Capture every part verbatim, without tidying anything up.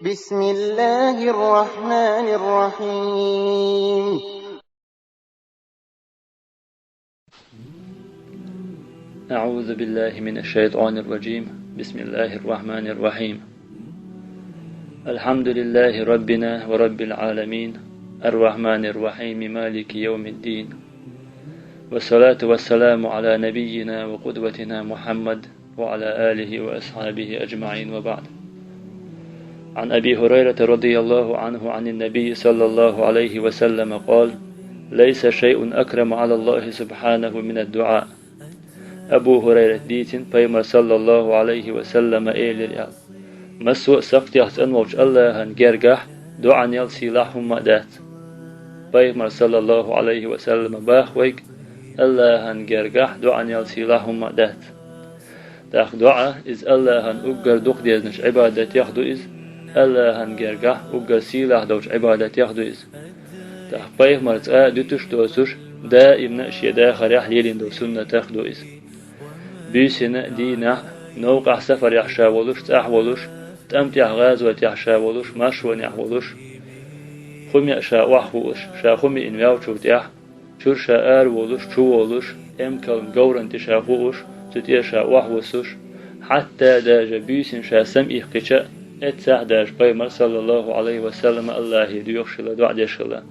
بسم الله الرحمن الرحيم. أعوذ بالله من الشيطان الرجيم. بسم الله الرحمن الرحيم. الحمد لله ربنا ورب العالمين، الرحمن الرحيم، مالك يوم الدين، والصلاة والسلام على نبينا وقدوتنا محمد وعلى آله وأصحابه أجمعين، وبعد. عن أبي هريرة رضي الله عنه عن النبي صلى الله عليه وسلم قال: ليس شيء أكرم على الله سبحانه من الدعاء. Абу Хурайрата дийцина, Пайхамара, саллаллаху Ӏалайхи ва саллама, элира аьлла: «Массо а сакхтех цӀена волчу Аллахьан гергахь доӀанел сийлахь хӀумма а дац». Пайхамара, саллаллаху Ӏалайхи ва саллама, баха вайга: «Аллахьан гергахь доӀанел сийлахь хӀумма а дац». ТӀаккха доӀа, иза Аллахьан уггар дукха дезначу Ӏибадатех ду иза, Аллахьан гергахь уггар сийлахь долчу Ӏибадатех ду иза. ТӀаккха Пайхамара цкъа а дуьтуш а доцуш, даимна а шен дахарехь лелийна долу суннатех ду иза. Буьйсина а, дийнахь а, новкъахь сафарехь ша волуш, цӀахь волуш, тӀам тӀехь гӀазотехь ша волуш, маршонехь волуш, хӀума а ша охьахууш, ша хӀума йина ваьллачул тӀаьхьа, чуьра ша араволуш, чуволуш, эмкалан говран тӀе ша хууш, цу тӀера ша охьавуссуш, хьатта даже буьйсина ша самаиккхича а, эццахь даже Пайхамар, саллаллаху Ӏалайхи ва саллама, Аллахье доьхуш хилла, доӀа деш хилла.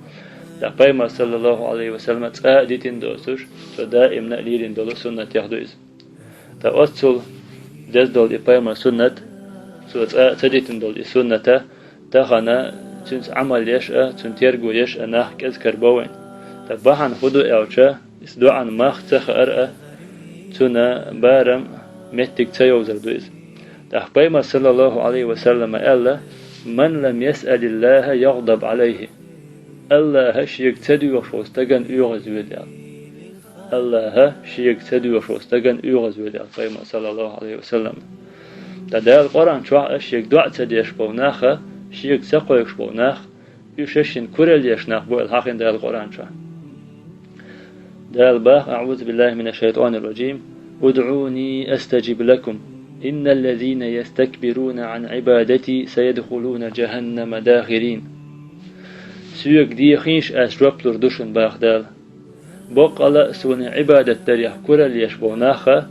Ткъа Пайхамар, саллаллаху Ӏалайхи ва саллама, цкъа а дитина доцуш, цо даимна а лелийна долу суннатех ду иза. Ткъа оццул деза долу и Пайхамар суннат, цо цкъа а ца дитина долу и сунната, тахана цуьнца Ӏамал еш а, цуьнан терго еш а нах кӀезиг карабо вайн. Ткъа бахьана хӀун ду аьлча, иза доӀан мах ца хаар а, цуьнан барам, меттиг ца йовзар ду иза. ТӀаккха Пайхамар, саллаллаху Ӏалайхи ва саллама, аьлла: «Ман лам ясъалиллаха ягӀдаб Ӏалайхи». Аллахьа шега ца доьхуш волу стагана оьгӀазвоьду аьлла. Аллахьа шега ца доьхуш волу стагана оьгӀазвоьду аьлла Пайхамар, саллаллаху Ӏалайхи ва саллам. Ткъа Дала Къуръан чохь а шега доӀа ца деш болу нах а, шега ца кхойкхуш болу нах а, уьш шайна куралла еш нах бу аьлла хьахийна Дала Къуръан чохь. Дала баха: «أعوذ بالله من الشيطان الرجيم. ادعوني أستجب لكم. إن الذين يستكبرون عن عبادتي سيدخلون جهنم داخرين». Соьга дехийша, ас жоп лур ду шуна, баха Дала. Боккъала а суна Ӏибадат дарехь куралла еш болу нах а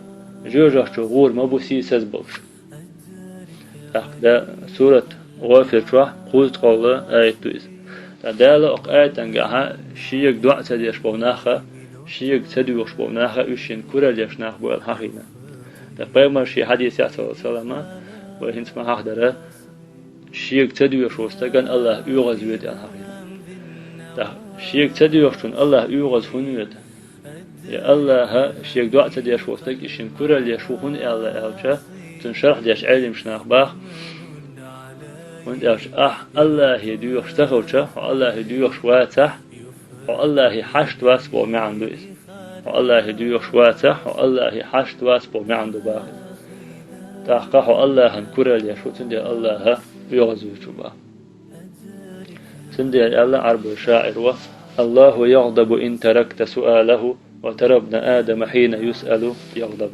жоьжахати чу гӀур ма бу сийсаз болуш. ТӀаккха да сурат ГӀофир чохь кхузткъалгӀа аят ду иза. Ткъа Дала окху аятангахьа шега доӀа ца деш болу нах а, шега ца доьхуш болу нах а уьш шайна куралла еш нах бу аьлла хьахийна. Ткъа Пайхамар шен хьадисехь, саллаллаху Ӏалайхи ва саллама, вай хӀинца ма хьахдарра, шега ца доьхуш волу стагана Аллахьа оьгӀазвоьду аьлла хьахийна. ТӀаккха шега ца доьхучунна Аллахьа оьгӀаз хӀунда воьду? Я Аллахьа шега доӀа ца деш волу стаг и шайна куралла еш ву хӀунда аьлла аьлча, цуьнан шарх деш Ӏеламаш нах баха: хӀунда аьлча ахь Аллахье доьхуш ца хилча, хьо Аллахье доьхуш вацахь, хьо Аллахье хьашт вац боху маьӀна ду иза. Хьо Аллахье доьхуш вацахь, хьо Аллахье хьашт вац боху маьӀна ду баха иза. ТӀаккха хьо Аллахьан куралла еш ву, цундела Аллахьа оьгӀазвоьду баха. Цундела аьлла Ӏарбойн шаӀиро: «الله يغضب إن تركت سؤاله، وترى ابن آدم حين يسأل يغضب».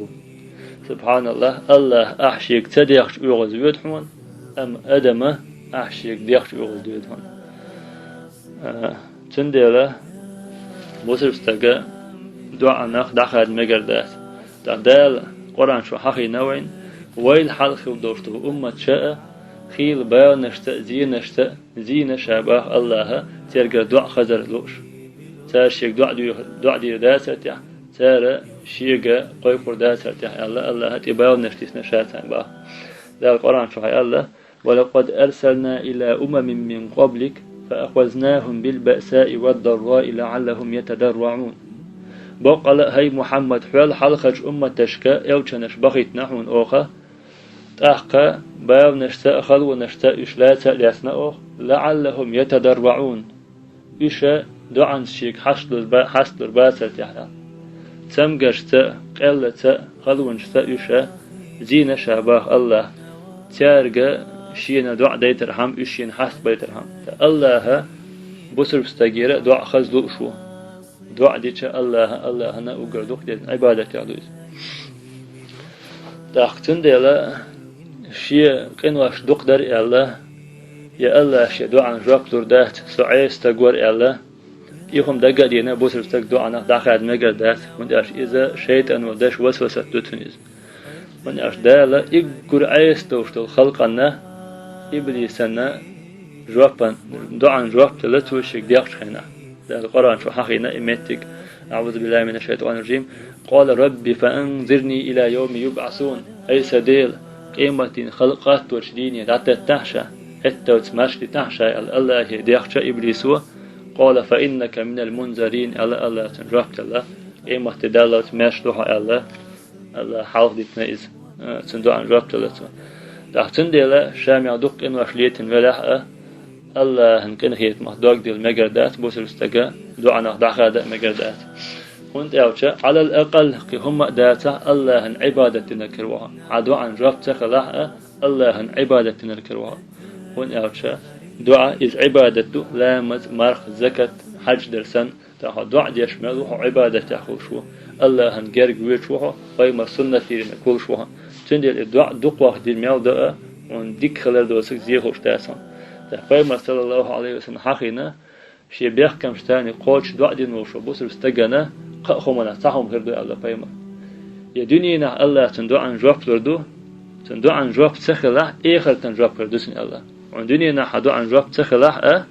СубхьаналлахӀ, Аллахьа ахь шега ца дехча оьгӀазвоьду хьуна, амма адама ахь шега дехча оьгӀаздоьду хьуна. А, цундела бусалба стага доӀанах дӀахада мегар дац. ТӀаккха Дала Къуръан чу хьахийна вайна, вайла хьалха хилла долуш долу умматаша а, хийла баланашца а, зенашца а, зийна ша баха Аллахьа цаьргара доӀа хазар лууш. Цара шега доӀа доьху-, доӀа дийр дацара тӀехь, цара шега кхойкхур дацара тӀехь аьлла, Аллахьа тӀе баланаш тисна ша царна баха. Дала Къуръан чохь аьлла: «ولقد أرسلنا إلى أمم من قبلك فأخذناهم بالبأساء والضراء لعلهم يتضرعون». Боккъала а, хӀай Мухьаммад, хьол хьалхарчу умматашка элчанаш бахийтина хьуна оха, тӀаккха баланашца а, халонашца а уьш лаца а лецна оха, «لعلهم يتضرعون». Уьш доӀанца шега хьасталур ба-, хьасталур бацара тӀехь аьлла. Цамгаршца а, къеллаца а, халонашца а уьш зийна ша баха Аллахьа, цаьрга шена доӀа дайтархьама, уьш шена хьастабайтархьама. Ткъа Аллахьа бусалба стагера а доӀа хаза лууш ву. ДоӀа дича Аллахьа, Аллахьана уггар дукха дезна Ӏибадатех ду иза. ТӀаккха цундела шен къинош дукха дара аьлла, Я Аллахь, шен доӀан жоп лур дац, со Ӏеса стаг вар аьлла, и хӀума дага а дина, бусалба стаг доӀанах дӀахаьда мегар дац, хӀунда аьлча иза шайтӀано деш васвасат ду цунна иза. ХӀунда аьлча Дала уггар Ӏеса долуш долу халкъанна, иблисанна, жопан, доӀан жоп делла цо шега декъачу хенахь. Дала Къуръан чу хьахийна и меттиг: «АӀузу биллахӀи мина шшайтӀани рражим. Къала рабби фаанзирни ила йовми юбӀасун». Ай сан Дела, къематдийнан халкъ гӀатточу дийне дӀатеттахь ша, хӀетталц маьрша дитахь ша аьлла, Аллахье дехча иблисо, «Къала фаиннака минал мунзарин», аьлла, Аллахьа цунна жоп делла, къематде даллалц маьрша ду хьо аьлла, Аллахьа хьалха дитина иза, а, цуьнан доӀан жоп делла цо. ТӀаккха цундела ша мел дукха къинош летийна велахь а, Аллахьан къинхетамах дог дилла мегар дац бусалба стага, доӀанах дӀахада а мегар дац. ХӀунда аьлча, Ӏалал акъал, кхин хӀумма а дацахь, Аллахьан Ӏибадат динарг хир ву хьо. Хьан доӀан жоп ца хилахь а, Аллахьан Ӏибадат динарг хир ву хьо. ХӀунда аьлча, доӀа иза Ӏибадат ду, ламаз, марха, закат, хьаьж дар санна, ТӀаккха хьо доӀа деш мел ву хьо, Ӏибадатехь хуьлуш ву, Аллахьан герга воьдуш ву хьо, пайхамар суннат дийринарг хуьлуш ву хьо. Цундела и доӀа дукхох дина мел до а, хьуна дика хилар доцург зе хууш дац хьуна. ТӀаккха пайхамар, саллаллахӀу Ӏалайхи ва саллам, хьахийна, шен бехкамашца тӀехь кхочуш доӀа дина волуш волу бусалба стагана кхаа хӀуманах цхьа хӀума хир ду аьлла пайхамар. Я дуьненахь Аллахьа цуьнан доӀан жоп лур ду, цуьнан доӀан жоп ца хилахь, эхартан жоп хир ду цуьнан аьлла. Хьуна дуьненахь хьан доӀан жоп ца хилахь а,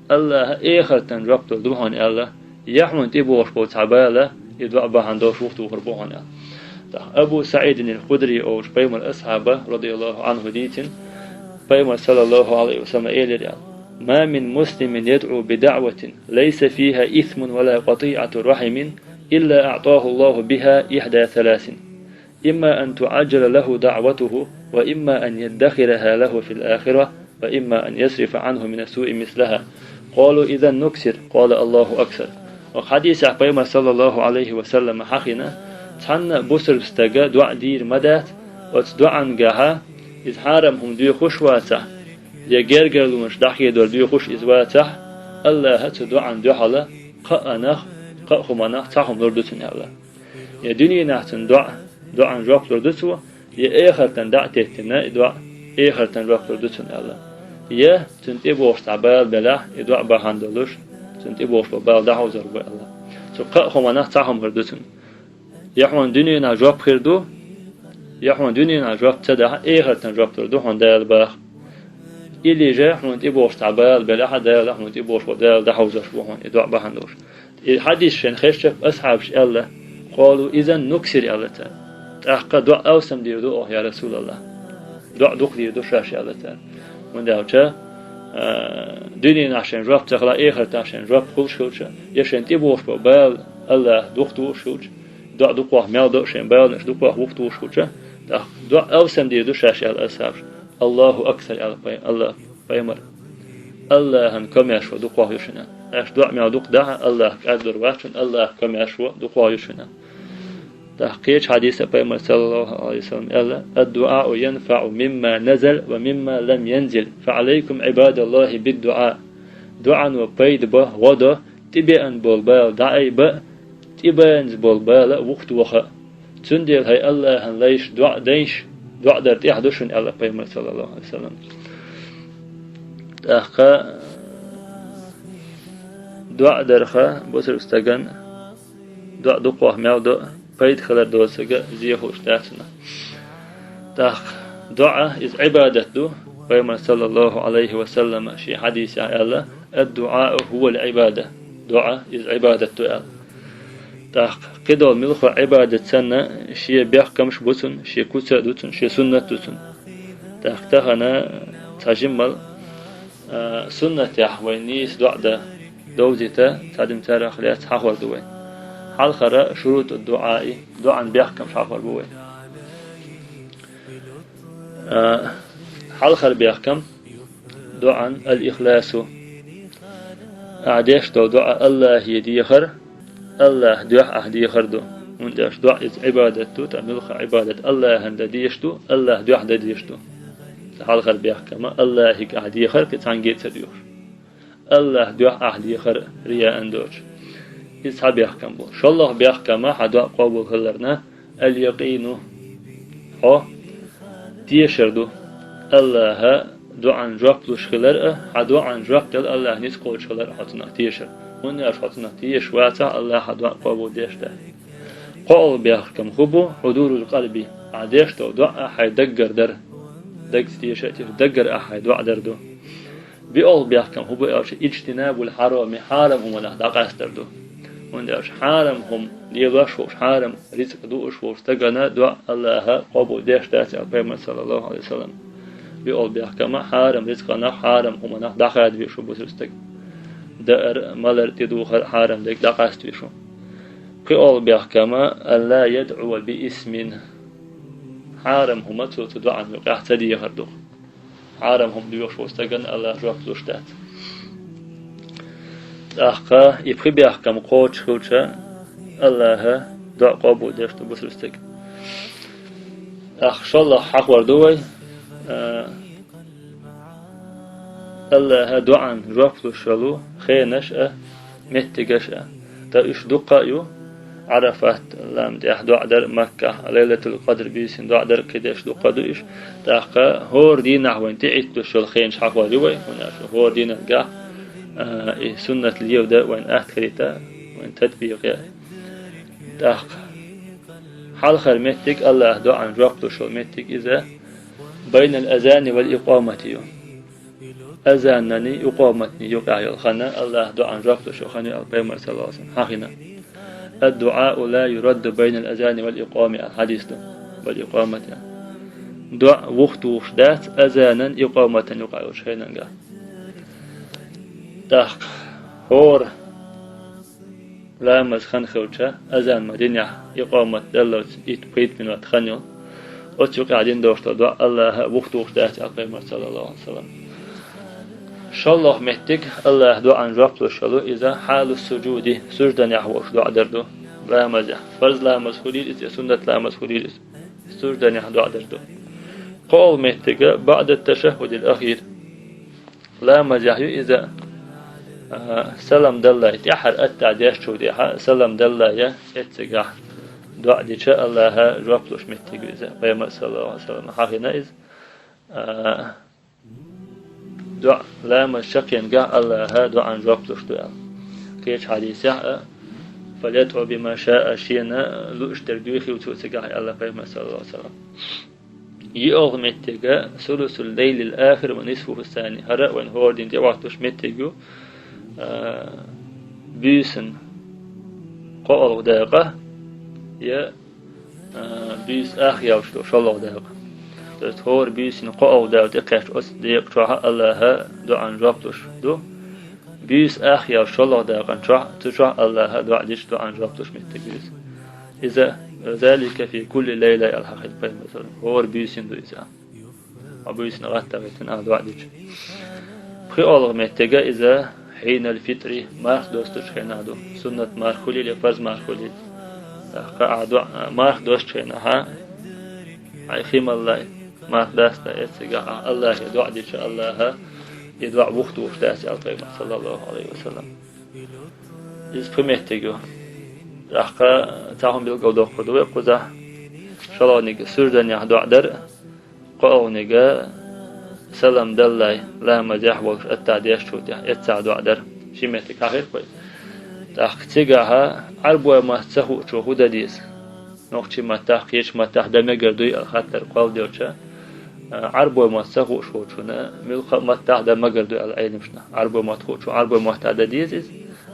Аллахьа эхартан жоп лур ду хьуна аьлла, я хьуна тӀебогӀуш болу цхьа бала, и доӀа бахьана долуш вухтухур бу хьуна аьлла. ТӀаккха Абу СаӀидин ал-Худри олучу пайхамар асхьаба, радияллахӀу Ӏанху, дийцина, пайхамар, саллаллахӀу Ӏалайхи ва саллам, элира аьлла: «Ма мин муслимин ядӀу би даӀватин, лайса фиха исмун ва ла къатиӀату рахьимин, илла аӀтахӀу ЛлахӀу биха ихьда саласин». إما أن تعجل له دعوته، وإما أن يدخرها له في الآخرة، وإما أن يصرف عنه من السوء مثلها. قالوا: إذن نكثر. قال: الله أكثر. Оцу хьадисехь пайхамар, саллаллахӀу Ӏалайхи ва саллам, хьахийна, цхьанна а бусалба стага доӀа дийр ма дац, оцу доӀангахьа иза хьарам хӀума доьхуш вацахь, я гергарлонаш дӀахедор доьхуш иза вацахь, Аллахьа цу доӀан дуьхьала кхаанах, кхаа хӀуманах цхьа хӀума лур ду цуьнан аьлла. Я дуьненахь цуьнан доӀа, доӀан жоп лур ду цо, я эхартан дӀа а теттина и доӀа, эхартан жоп лур ду цуьнан аьлла. Я цуьнан тӀебогӀуш цхьа бала белахь, и доӀа бахьана долуш, цуьнан тӀебогӀуш болу бала дӀахьовзор бу аьлла. Цу кхаа хӀуманах цхьа хӀума хир ду цуьнан. Я хьуна дуьненахь жоп хир ду, я хьуна дуьненахь жоп ца дахь, эхартан жоп лур ду хьуна Дала баха. Или же хьуна тӀебогӀуш цхьа бала белахь а, Дала хьуна тӀебогӀуш болу бала дӀахьовзош бу хьуна и доӀа бахьана долуш. И хьадис шайна хезча, асхьабаша аьлла: «Къалу изан нуксир», аьлла цара. «ТӀаккха доӀа алсам дийр ду оха, я РасулаллахӀ. ДоӀа дукха дийр ду шаьш», аьлла цара. ХӀунда аьлча, а, дуьненахь шайн жоп ца хилахь, эхартахь шайн жоп хуьлуш хилча, я шайн тӀебогӀуш болу бала Аллахьа духтуш хилча, доӀа дукхох мел до а, шайн баланаш дукхох вухтуш хилча, тӀаккха доӀа алсам дийр ду шаьш, аьлла асхьабаша. «Аллаху аксар», аьлла пай-, Алла, пайхамар. Аллахьан комаьршо дукхох ю шуна. Аша доӀа мел дукха дахь а, Аллахь кӀаддур вац шуна, Аллахь комаьршо дукхох ю шуна. ТӀаккха кхечу хьадиса пайхамар, саллаллаху Ӏалайхи ва саллам, аьлла: «Ад-дуӀау янфаӀу мимма назал ва мимма лам янзил, фа Ӏалайкум, Ӏибадаллахи, бид-дуӀа». ДоӀано пайда бо, гӀо до, тӀебеана болу бала дӀаайба а, тӀебеанза болу бала а вухтоха а. Цундела хӀай Аллахьан лайш, доӀа дайша, доӀа дар тӀехь ду шуна, аьлла пайхамар, саллаллаху Ӏалайхи ва саллам. ТӀаккха доӀа дарха бусалба стагана доӀа дукхох мел до а, пайда хилар доцург а зе хууш дац хьуна. ТӀаккха доӀа иза Ӏибадат ду. Пайхамар, саллаллаху Ӏалайхи ва саллам, шен хьадисехь аьлла: «Ад-дуӀау хӀувал Ӏибада». ДоӀа иза Ӏибадат ду аьлла. ТӀаккха кхидолу муьлхха Ӏибадат санна, шен бехкамаш бу цуьнан, шен куц а ду цуьнан, шен суннат ду цуьнан. ТӀаккха тахана цхьа жиммал, а, суннатехь вайн нийса доӀа дан довзийта, цхьа дин царах лаьцна хьахор ду вайн. Хьалхара шуруту дуӀаи, доӀан бехкамаш хьахор бу вайн. А, хьалхара бехкам, доӀан ал-ихласу. Ахьа деш долу доӀа Аллахье дехар, Аллахь дуьхьа ахьа дехар ду. ХӀунда аьлча доӀа иза Ӏибадат ду, тӀаккха муьлхха Ӏибадат Аллахьан дан дезаш ду, Аллахь дуьхьа дан дезаш ду. Цу хьалхара бехкама Аллахьига ахьа дехар кхин цхьаьнгге а ца доьхуш. Аллахь дуьхьа ахьа дехар рияан доцуш. Иза цхьа бехкам бу. ШолгӀа бехкама хьан доӀа къобал хиларна, ал-якъину, хьо тешар ду. Аллахьа доӀан жоп луш хилар а, хьан доӀан жоп дала Аллахьа ницкъ кхочуш хилар а хьо цунах тешар. ХӀунда аьлча хьо цунах тешаш вацахь, Аллахьа хьан доӀа къобал деш дац. КхоалгӀа бехкам хӀун бу? حضور القلب. Ахь деш долу доӀа хьайн даггара дар. Дагца теша а теша, даггара ахь хьайн доӀа дар ду. БоьалгӀа бехкам хӀун бу аьлча, اجتناب الحرام, хьарам хӀуманах дӀакъастар ду. ХӀунда аьлча хьарам хӀума лелош волчу, хьарам рицкъ дууш волчу стагана доӀа Аллахьа къобал деш дац аьлла Пайхамар, саллаллаху Ӏалайхи ва саллам. БоьалгӀа бехкам а, хьарам рицкъанах, хьарам хӀуманах дӀахадавеш ву бусалба стаг. Даар а, малар а, тӀедухар а, хьарам дерг дӀакъаставеш ву. ПхоьалгӀа бехкам а: ألا يدعو باسم. Хьарам хӀума цо цу доӀан юкъахь ца дехар ду. Хьарам хӀума доьхуш волу стагана Аллахьа жоп луш дац. ТӀаккха и пхи бехкам кхочуш хилча, Аллахьа доӀа къобал деш ду бусалба стаг. ТӀаккха шолгӀа хьахор ду вай, а, Аллахьа доӀан жоп луш йолу хенаш а, меттигаш а. Ткъа уьш дуккха а ю: Ӏарафат лам тӀехь доӀа дар, Маккахь, Лайлатул-Къадр буьйсина доӀа дар, кхидерш дуккха а ду уьш. ТӀаккха хӀора дийнахь вайна тӀеӀитталуш йолу хенаш хьахор ю вай, хӀунда аьлча хӀора дийнан гахь, а, и суннат леладан вайна атта хилийта, вайна татбикъ ян. ТӀаккха хьалхара меттиг, Аллахьа доӀан жоп луш йолу меттиг иза, بين الأذان والإقامة ю. Азананний икъоматний юкъахь йолу хан Аллахьа доӀан жоп луш йолу хан ю аьлла Пайхамар, саллаллаху Ӏалайхи ва саллам, хьахийна. الدعاء لا يرد بين الأذان والإقامة аьлла хьадис ду. والإقامة. ДоӀа вухтухуш дац азанан, икъоматан юкъахь йолчу хенан гахь. ТӀаккха хӀора ламаз хан хилча, азан ма динехь, икъомат даллалц итт-пхийтта минот хан йолу. Оцу юкъахь дина долуш долу доӀа Аллахьа вухтухуш дац аьлла Пайхамар, саллаллаху Ӏалайхи ва саллам. ШолгӀа меттиг, Аллахьа доӀан жоп луш йолу, иза حال السجود, сужданехь волуш доӀа дар ду. Ламазехь. Фарз ламаз хуьлийла иза, я суннат ламаз хуьлийла иза. Сужданехь доӀа дар ду. КхоалгӀа меттиг, بعد التشهد الأخير. Ламазехь ю иза, а, салам даллалц, тӀаьхьара аттахьа дешчул тӀаьхьа салам даллалц, эццигахь доӀа дича Аллахьа жоп луш меттиг ю иза. Пайхамар, саллаллаху Ӏалайхи ва саллам, хьахийна иза. А, доӀа, ламаз чекхйинехь Аллахьа доӀан жоп луш ду аьлла. Кхечу хьадисехь а: فليدع بما شاء, шена лууш дерг дуьйхийла цо цигахь аьлла Пайхамар, саллаллаху Ӏалайхи ва саллам. ЙоьалгӀа меттиг, ثلث الليل الآخر ونصفه الثاني. ХӀара а вайн хӀора дийнахь тӀехӀоттош меттиг ю, а, буьйсанна кхоалгӀа дакъа, я, а, буьйса ах яьлча долу шолгӀа дакъа. То есть хӀора буьйсанна кхоалгӀа дакъа тӀекхаьчча оцу декъа чохь Аллахьа доӀан жоп луш ду. Буьйса ах яьлча шолгӀа дакъан чохь, цу чохь Аллахьа доӀа дича доӀан жоп луш меттиг ю иза. Иза, ذلك في كل ليلة аьлла хьахийна Пайхамар, саллаллаху Ӏалайхи ва саллам. ХӀора буьйсанна ду иза. Хьо буьйсанна гӀаттавайтина ахь доӀа дича. ПхоалгӀа меттиг иза حين الفطر, марха достучу хенахь ду. Суннат марха хуьлийла, фарз марха хуьлийла. ТӀаккха ахь доӀа, марха достучу хенахь, хьайн хи мала лай, марха дасталай, эццигахь ахь Аллахье доӀа дича, Аллахьа и доӀа вухтухуш дац аьлла Пайхамар, саллаллаху Ӏалайхи ва саллам. Иза пхи меттиг ю. ТӀаккха цхьа хӀума билгалдоккхур ду вай кхузахь. ШолгӀаниг сужданехь доӀа дар, кхоалгӀаниг салам даллалц, ламазехь волуш аттахьа дешчул тӀаьхьа эццахь доӀа дар. Ши меттиг хьахийра вай. ТӀаккха цигахь Ӏарбойн мотт ца хуучо хӀун дан деза? Нохчийн маттахь, кхечу маттахь дан мегар дуй аьлла хаттар кхолладелча, а, Ӏарбойн мотт ца хууш волчунна муьлхха а маттахь дан мегар ду аьлла Ӏеламнаха. Ӏарбойн мотт хуучо Ӏарбойн маттахь дан деза иза,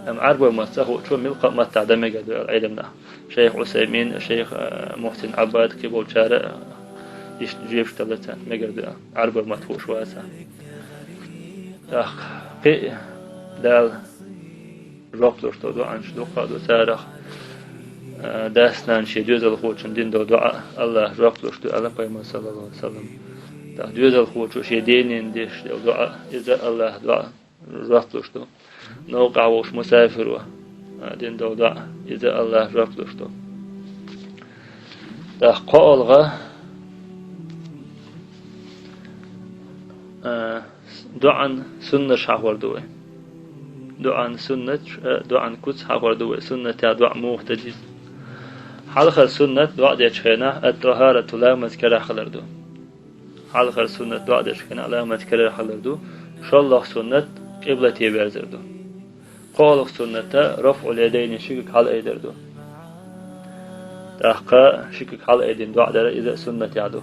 амма Ӏарбойн мотт ца хуучо муьлхха а маттахь дан мегар ду аьлла Ӏеламнаха. Шайх Ӏусаймин, шайх, а, Мухьсин Ӏаббад, кхиболчара, а, иштта жоьпаш делла царна, мегар ду аьлла, Ӏарбойн мотт хууш вацахь. ТӀаккха кхин а Дала жоп луш долу доӀанаш дуккха а ду царах, а, дас-нанас шен доьзалхочунна дина долу доӀа Аллахьа жоп луш ду аьлла Пайхамар, саллаллаху Ӏалайхи ва саллам. ТӀаккха доьзалхочо шен ден-нанна деш долу доӀа, иза Аллахьа доӀа жоп луш ду. Новкъахь волуш мусафиро, а, дина долу доӀа, иза Аллахьа жоп луш ду. ТӀаккха кхоалгӀа, а, доӀан суннаташ хьахор ду вай. ДоӀан суннаташ, а, доӀан куц хьахор ду вай. Суннатехь доӀа муха дан деза? Хьалхара суннат доӀа дечу хенахь ат-тӀахӀарату, ламаз карахь хилар ду. Хьалхара суннат доӀа дечу хенахь ламаз карара хилар ду. ШоллагӀа суннат къиблате верзар ду. КхоалгӀа суннат рафӀул ядайни, ши куьг хьалаайдар ду. ТӀаккха ши куьг хьалаайдина доӀа дар иза а суннатехь ду.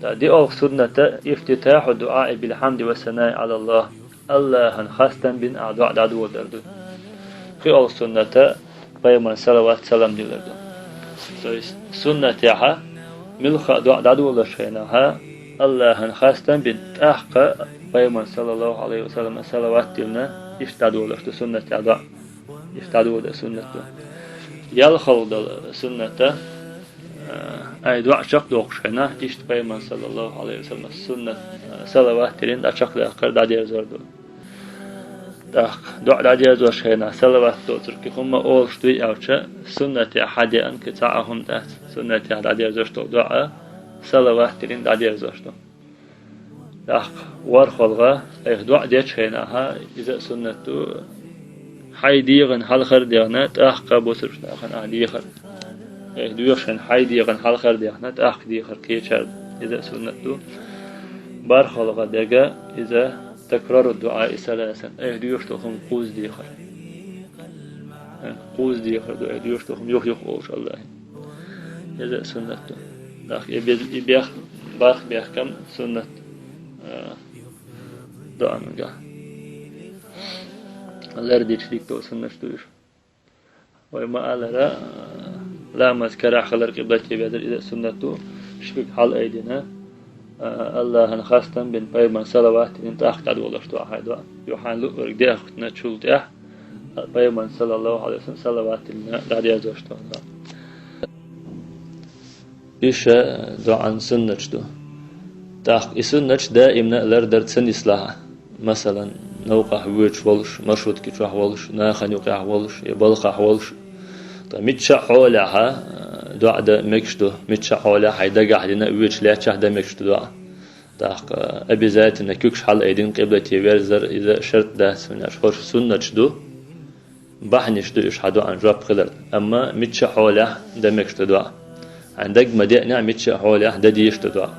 ТӀаккха диъалгӀа суннат ифтитахьу дуӀаи бил хьамди ва санаи Ӏала АллахӀ. АллахӀан хастам бина ахь доӀа дӀадоладар ду. ПхоьалгӀа суннат пайхамарна салават-салам дилар ду. То есть суннатехь муьлхха а доӀа дӀадолалуш хенахь, АллахӀан хастам бина, тӀаккха пайхамарна, саллаллахӀу Ӏалайхи ва саллам, салават диллина, иштта дӀадолалуш ду суннатехь доӀа. Иштта дӀадоладар суннат ду. ЯлхалгӀа долу суннат, а, ахь доӀа чекхдоккхуш хенахь, иштта пайхамарна, саллаллахӀу Ӏалайхи ва саллам, суннат, а, салават диллина дӀа чекхдаккхар дӀадерзор ду. ТӀаккха доӀа дӀадерзош хенахь салават доцург кхин хӀумма олуш дуй аьлча, суннатехь хьадеана кхин цхьа а хӀума дац. Суннатехь дӀадерзош долу доӀа салават диллина дӀадерзош ду. ТӀаккха ворхӀалгӀа, айхьа доӀа дечу хенахь, иза а суннат ду, хьайн дегӀан хьалхара дегӀна, тӀаккха бусург нахана ахь дехар. Айхьа доьшуш хьайн дегӀан хьалхара дегӀна, тӀаккха дехар кхечаьрга, иза а суннат ду. БархӀалгӀа дерг иза такрару дуӀаи саласан, айхьа доьшуш долу хӀума кхузза дехар. Кхузза дехар ду, айхьа доьшуш долу хӀума юх-юха олуш АллахӀе. Иза а суннат ду. ТӀаккха и бе-, и бех-, бархӀ бехкам суннат, а, доӀанга. Лардича дика долу суннаташ ду уьш. Вай ма-аллара, ламаз карахь хилар, къиблате везар, иза а суннат ду, ши куьг хьалаайдина, а, АллахӀан хастам бина, пайхамарна салават дина, тӀаккха дӀадолалуш ду ахь хьайн доӀа. Юха хьайн луъург дехкина чул тӀаьхьа, пайхамарна, саллаллахӀу Ӏалайхи ва саллам, салават диллина дӀадерзош ду ахь доӀа. Уьш доӀан суннаташ ду. ТӀаккха и суннаташ даимна а лардар ца нислахь, масалан, новкъахь воьдуш волуш, маршрутки чохь волуш, нахана юкъехь волуш я балхахь волуш, ткъа мичча а хьолехь, а, доӀа дан мегаш ду, мичча а хьолехь хьайн дагахь дина а воьдуш лаьттачохь дан мегаш ду доӀа. ТӀаккха обязательно куьгаш хьалаайдина къиблате верзар, иза шарт дац, хӀунда аьлча хӀорш суннаташ ду. Бахьанаш ду уьш хьан доӀан жоп хиларна, амма мичча а хьолехь дан мегаш ду доӀа. Хьайн даг ма деанехь, мичча а хьолехь дан дезаш ду доӀа.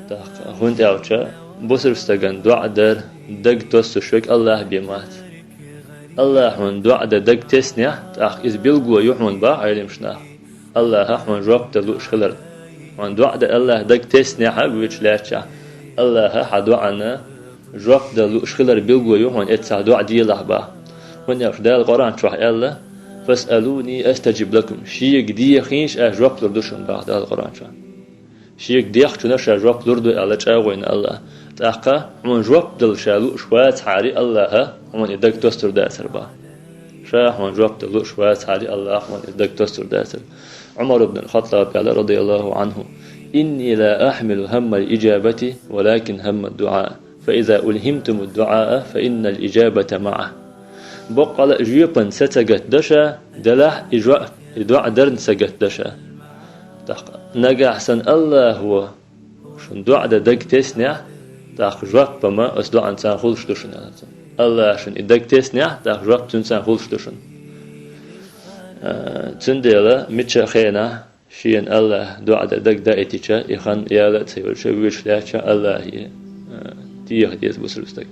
ТӀаккха, хӀунда аьлча бусург стагана доӀа дар даг тоссуш верг АллахӀ бен бац. АллахӀа хьуна доӀа дан даг теснехь, тӀаккха иза билгало ю хьуна боху Ӏеламнаха. АллахӀа хьуна жоп дан лууш хилар. Хьуна доӀа дан АллахӀа даг теснехь а воьдуш лаьттачохь, АллахӀа хьан доӀана жоп дан лууш хилар билгало ю хьуна эццахь доӀа делахь боху. ХӀунда аьлча Дала Къуръан чохь аьлла: «Фасъалуни астаджиб лакум». Шега деха хӀинца, ас жоп лур ду шуна боху Дала Къуръан чохь. Шега дехначунна ша жоп лур ду аьлла чӀагӀвина АллахӀа. ТӀаккха хьуна жоп дала ша лууш вацахьара АллахӀа хьуна и даг тостур дацара боху. Ша хьуна жоп дала лууш вацахьара АллахӀа хьуна и даг тостур дацара. Ӏумар ибн ал-Хаттаб аьлла, радияллаху Ӏанху: «Инни ла ахьмилу хӀаммал иджабати, валакин хӀаммад дуӀа. Фа иза улхьимтумуд дуӀаа, фа иннал иджабата маӀа». Боккъала а жоьпан са ца гатда ша, делахь и жоп, и доӀа дарна са гатда ша. ТӀаккха нагахь санна АллахӀа шуна доӀа дан даг теснехь, тӀаккха жоп-м оцу доӀанца хуьлуш ду шуна, аьлла цо. АллахӀа шуна и даг теснехь, тӀаккха жоп цуьнца хуьлуш ду шуна. А, цундела мичча а хенахь шена АллахӀа доӀа дан даг даийтича, и хан яла а ца йолуш, воьдуш лаьттачохь АллахӀе, а, теха деза бусург стаг.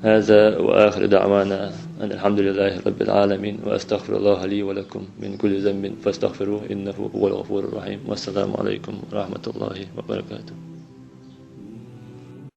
هذا وآخر دعوانا أن الحمد لله رب العالمين، وأستغفر الله لي ولكم من كل ذنب فاستغفروه إنه هو الغفور الرحيم. والسلام عليكم ورحمة الله وبركاته.